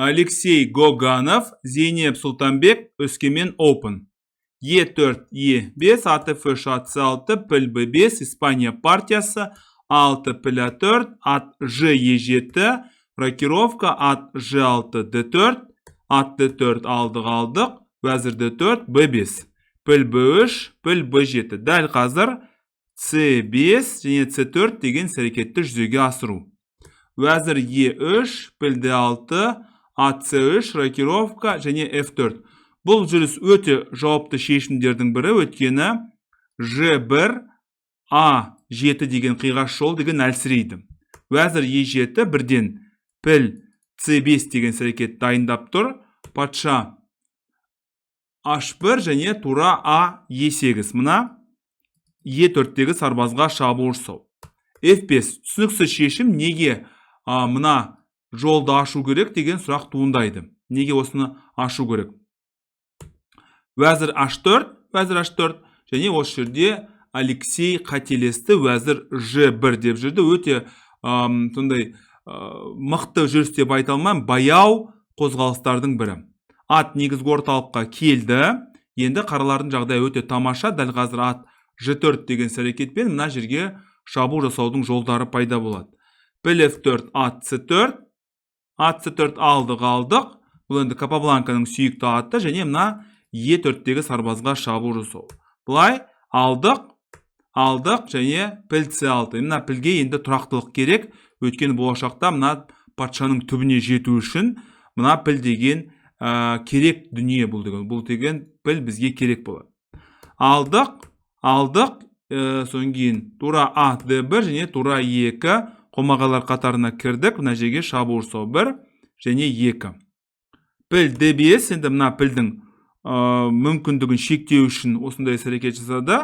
Алексей Гоганов, Зейнеп Сұлтанбек, Өскемен Open. Е4, Е5, ат F3, ат С6, піл Б5, Испания партиясы, 6 піл А4, ат Ж Е7, рокировка, ат Ж6, Д4, ат Д4 алдық, алдық, уәзір Д4, Б5, піл Б3, піл Б7. Дәл қазір С5 және С4 деген іс әрекетті жүзеге асыру. Уәзір Е3, піл Д6, ат С3, рокировка және F4. Бұл жүріс өте жауапты шешімдердің бірі, өйткені Ж1, А7 деген қиғаш жол деген әлсірейді. Уәзір Е7 бірден піл С5 деген іс әрекет дайындап тұр. Патша H1 және тура А Е8. Мына Е4-тегі сарбазға шабуыл жасау. F5 түсініксіз шешім, неге мына жолды ашу керек деген сұрақ туындайды. Неге осыны ашу керек? Уәзір H4, уәзір H4 және осы жерде Алексей қателесті, уәзір Ж1 деп жүрді. Өте сондай мықты жүріс деп айта алмаймын, баяу қозғалыстардың бірі. Ат негізгі орталыққа келді. Енді қаралардың жағдайы өте тамаша. Дәл қазір ат Ж4 деген іс әрекетпен мына жерге шабуыл жасаудың жолдары пайда болады. Піл F4, ат С4, ат С4 алдық, алдық. Бұл енді Капабланканың сүйікті аты және мына Е4-тегі сарбазға шабуыл жасау. Былай алдық, алдық және піл С6. Мына пілге енді тұрақтылық керек, өйткені болашақта мына патшаның түбіне жету үшін мына піл деген керек дүние бұл деген. Бұл деген піл бізге керек болады. Алдық, алдық, содан кейін тура А Д1 және тура 2 қомағайлар қатарына кірдік. Мына жерге шабуыл жасау 1 және 2. Піл Д5 енді мына пілдің мүмкіндігін шектеу үшін осындай іс әрекет жасады.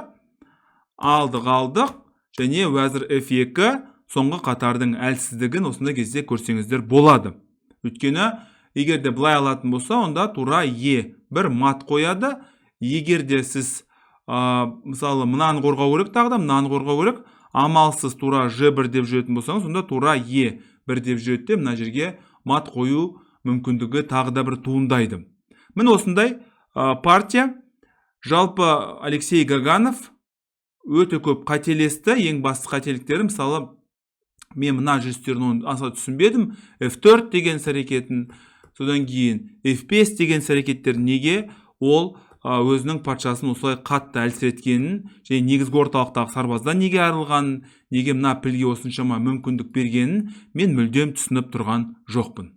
Алдық, алдық және уәзір F2 соңғы қатардың әлсіздігін осындай кезде көрсеңіздер болады. Өйткені егер де былай алатын болса, онда тура Е1 мат қояды. Егер де сіз мысалы мынаны қорғау керек, тағы да мынаны қорғау керек, амалсыз тура Ж1 деп жүретін болсаңыз, онда тура Е1 деп жүреді де, мына жерге мат қою мүмкіндігі тағы да бір туындайды. Міне, осындай партия. Жалпы Алексей Гаганов өте көп қателесті. Ең басты қателіктері, мысалы, мен мына жүрістерін оны аса түсінбедім. F4 деген іс әрекетін, содан кейін F5 деген іс әрекеттерін, неге ол өзінің патшасын осылай қатты әлсіреткенін және негізгі орталықтағы сарбаздан неге айырылғанын, неге мына пілге осыншама мүмкіндік бергенін мен мүлдем түсініп тұрған жоқпын.